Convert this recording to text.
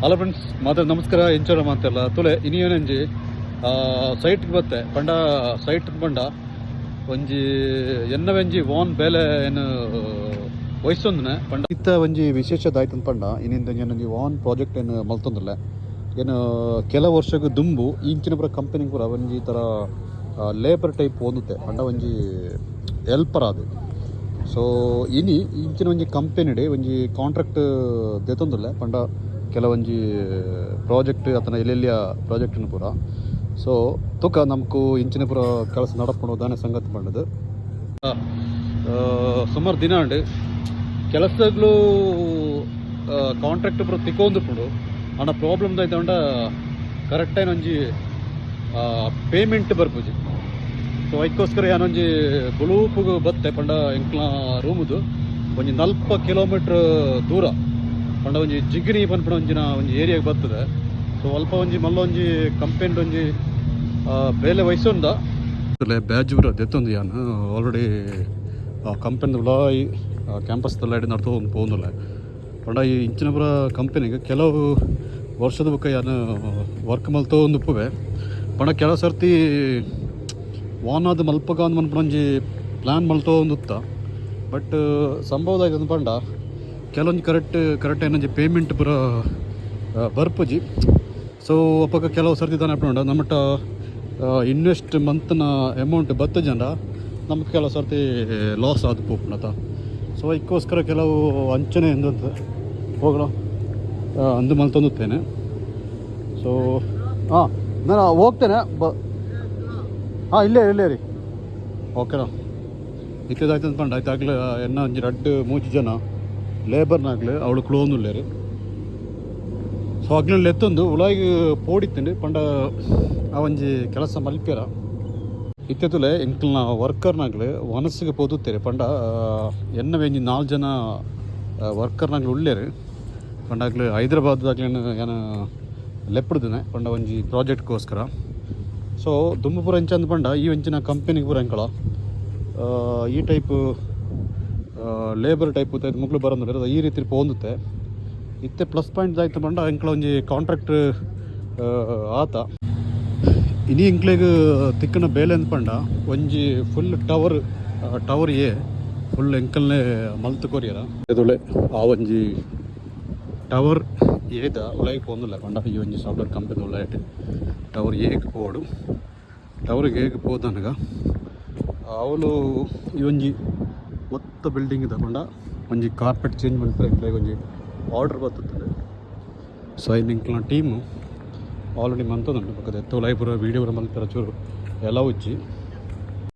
Hello friends, ಮಾತ್ರ ನಮಸ್ಕಾರ. ಎಂಚೋರ ಮಾತೆಲ್ಲ? ತುಲೆ, ಇನಿ ಏನಂಜಿ ಸೈಟ್ಗೆ ಬತ್ತೆ. ಪಂಡ ಸೈಟ್ ಪಂಡ ಒಂಜಿ ಎನ್ನ ಒಂಜಿ ವಾನ್ ಬೇಲೆ ಏನು ವಹಿಸೊಂದನೆ. ಪಂಡ ಇತ್ತ ಒಂಜಿ ವಿಶೇಷ ದಾಯ್ತಂದ್ ಪಂಡ, ಇನ್ನಿಂದ ಒಂಜಿ ವಾನ್ ಪ್ರಾಜೆಕ್ಟ್ ಏನು ಮಲ್ತೊಂದಿಲ್ಲ. ಏನು ಕೆಲ ವರ್ಷಗ್ ದುಂಬು ಇಂಚಿನ ಪೂರ ಕಂಪನಿ ಪೂರ ಒಂಜಿ ಥರ ಲೇಬರ್ ಟೈಪ್ ಒಂದುತ್ತೆ. ಪಂಡ ಒಂಜಿ ಹೆಲ್ಪರ್ ಅದು. ಸೊ ಇನಿ ಇಂಚಿನ ಒಂಜಿ ಕಂಪನಿಡೆ ಒಂಜಿ ಕಾಂಟ್ರಾಕ್ಟ್ ದೆತೊಂದುಲ್ಲೆ. ಪಂಡ ಕೆಲವೊಂಜಿ ಪ್ರಾಜೆಕ್ಟ್ ಅತನ ಎಲ್ಲೆಲ್ಲಿಯ ಪ್ರಾಜೆಕ್ಟ್ ಪೂರ. ಸೊ ತುಕ ನಮಕು ಇಂಚಿನ ಪೂರ ಕೆಲಸ ನಡಪುಂಡು, ದಾನೆ ಸಂಗತಿ ಪಂಡದು. ಸುಮಾರು ದಿನ ಉಂಡು ಕೆಲಸಗಳು ಕಾಂಟ್ರಾಕ್ಟ್ ಪೂರ ತಿಕ್ಕೊಂದುಪ್ಪುಂಡು. ಆಂಡ ಪ್ರಾಬ್ಲಮ್ ದಾಯ್ತಂಡ, ಕರೆಕ್ಟ್ ಆಯ್ನ ಒಂಜಿ ಪೇಮೆಂಟ್ ಬರ್ಪುಜಿ. ಸೊ ಐಕ್ಕೋಸ್ಕರ ಯಾನೊಂಜಿ ಬೊಲೂಪುಗು ಬತ್ತೆ. ಪಂಡ ಎಂಕ್ಲ ರೂಮುದು ಒಂಜಿ 40 ಕಿಲೋಮೀಟ್ರ್ ದೂರ. ಪಂಡ ಒಂಜಿ ಜಿಗಿನಿ ಪನ್ಪುನ ಒಂಜಿನ ಒಂಜಿ ಏರಿಯಾಗ್ ಬರ್ತದೆ. ಸೊ ಅಲ್ಪ ಒಂಜಿ ಮಲ್ಲ ಒಂಜಿ ಕಂಪೆನಿ ಒಂಜಿ ಬೇಲೆ ವಹಿಸೊಂದ ಬ್ಯಾಜ್ ಪೂರ ದೆತ್ತೊಂದು ಯಾನ್ ಆಲ್ರೆಡಿ ಕಂಪೆನಿ ಉಲಾಯಿ ಕ್ಯಾಂಪಸ್ ದೆಲ್ಲ ನಡ್ತೊಂದು ಪೋವೊಂದುಲ್ಲೆ. ಪಂಡ ಈ ಇಂಚಿನ ಪೂರ ಕಂಪೆನಿಗ್ ಕೆಲವು ವರ್ಷದ ಬೊಕ್ಕ ಯಾನ್ ವರ್ಕ್ ಮಲ್ತೊಂದು ಉಪ್ಪುವೆ. ಪಂಡ ಕೆಲವು ಸರ್ತಿ ವಾನಾದ್ ಮಲ್ಪಗ ಮನ್ಪುನ ಒಂಜಿ ಪ್ಲ್ಯಾನ್ ಮಲ್ತೊಂದುತ್ತ. ಬಟ್ ಸಂಭವದ ಪಂಡ ಕೆಲವೊಂಜಿ ಕರೆಕ್ಟ್ ಕರೆಕ್ಟ್ ಏನೊಂಜಿ ಪೇಮೆಂಟ್ ಪೂರ ಬರ್ಪುಜಿ. ಸೊ ಅಪಗ ಕೆಲವು ಸರ್ತಿ ದಾನೆ ಆಪುಂಡು, ನಮ್ಮಟ ಇನ್ವೆಸ್ಟ್ ಮಂತ್ನ ಅಮೌಂಟ್ ಬತ್ತಜಂಡ ನಮ್ಗೆ ಕೆಲವು ಸರ್ತಿ ಲಾಸ್ ಆದ್ ಪೋಪುಂಡತ. ಸೊ ಐಕ್ಕೋಸ್ಕರ ಕೆಲವು ಅಂಚನೆ ಎಂದಂತ ಹೋಗಣ ಅಂದು ಮಲ್ತೊಂದುತ್ತೇನೆ. ಸೊ ಹಾಂ, ನಾನು ಹೋಗ್ತೇನೆ. ಬ ಹಾಂ, ಇಲ್ಲೇ ಇಲ್ಲೇ ರೀ. ಓಕೆನಾ? ಇತ್ತದಾಯ್ತು ಪಂಡ ಆಯ್ತು. ಆಗ್ಲೇ ಎನ್ನ ಒಂಜಿ ರಡ್ಡ್ ಮೂಜಿ ಜನ ಲೇಬರ್ನಾಗ್ಲೆ ಅವಳು ಕ್ಲೋನುಲ್ಲೇರು. ಸೊ ಅಗ್ಲೆಲ್ಲ ಎತ್ತೊಂದು ಉಲಾಯಿಗ್ ಪೋಡಿತ್ತುಂಡು. ಪಂಡ ಆ ಒಂಜಿ ಕೆಲಸ ಮಲ್ಪೆರ. ಇತ್ತೆತುಲೆ ಎಂಕಲ್ನ ವರ್ಕರ್ನಾಗ್ಲೆ ವನಸ್ಸಿಗೆ ಪೋದುತ್ತೇರೆ. ಪಂಡ ಎನ್ನ ಒಂಜಿ ನಾಲ್ ಜನ ವರ್ಕರ್ನಾಗ್ಲು ಉಳ್ಳೇರು. ಪಂಡ ಅಗ್ಲು ಹೈದ್ರಾಬಾದ್ದಾಗ್ಲೇನು ಏನ ಲೆಪ್ಪಡ್ದಿನ, ಪಂಡ ಒಂಜಿ ಪ್ರಾಜೆಕ್ಟ್ಗೋಸ್ಕರ. ಸೊ ದುಂಬು ಪೂರ ಎಂಚಂದ್ ಪಂಡ, ಈ ಒಂಚಿನ ಕಂಪೆನಿಗೆ ಪೂರ ಎಂಕಳ ಈ ಟೈಪ್ ಲೇಬರ್ ಟೈಪ್ ಮುಗ್ಲು ಬರೋದು ಈ ರೀತಿ ಪೋಂದುತ್ತೆ. ಇತ್ತೆ ಪ್ಲಸ್ ಪಾಯಿಂಟ್ ಆಯ್ತು ಪಂಡ, ಎಂಕಳ ಒಂಜಿ ಕಾಂಟ್ರಾಕ್ಟ್ ಆತ. ಇನಿ ಎಂಕ್ಲೆಗ್ ತಿಕ್ಕನ ಬೇಲೆ ಅಂದ್ ಪಂಡ, ಒಂಜಿ ಫುಲ್ ಟವರ್, ಟವರ್ ಎ ಫುಲ್ ಎಂಕಲ್ನೆ ಮಲ್ತ್ ಕೊರಿಯರ. ಎದುಳೆ ಆ ಒಂಜಿ ಟವರ್ ಏದ ಉಲಾಯಿ ಪೋಂದುಲ್ಲ. ಪಂಡ ಈ ಒಂಜಿ ಸಾಫ್ಟ್ವೇರ್ ಕಂಪನಿ ಉಲಾಯಿಟ್ ಟವರ್ ಏಗ್ ಪೋಡು. ಟವರ್ಗೆ ಏಗ್ ಪೋದನಗ ಅವಳು ಈ ಒಂಜಿ ಮೊತ್ತ ಬಿಲ್ಡಿಂಗ್ ಪಂಡ ಒಂಜಿ ಕಾರ್ಪೆಟ್ ಚೇಂಜ್ ಮನ್ಪುರೆ ಎಂಕ್ಲೆಗ್ ಒಂಜಿ ಆರ್ಡರ್ ಬತ್ತುತ್ತದೆ. ಸೊ ಐನ್ ಎಂಕ್ಲ್ನ ಟೀಮು ಆಲ್ರೆಡಿ ಮಂತೊಂದುಂಡು. ಬೊಕ್ಕ ದೆತ್ತ ಉಲಾಯಿ ಪೂರ ವೀಡಿಯೋ ಪೂರ ಮಲ್ಪೆರ ಚೂರು ಎಲ್ಲ ಉಜ್ಜಿ.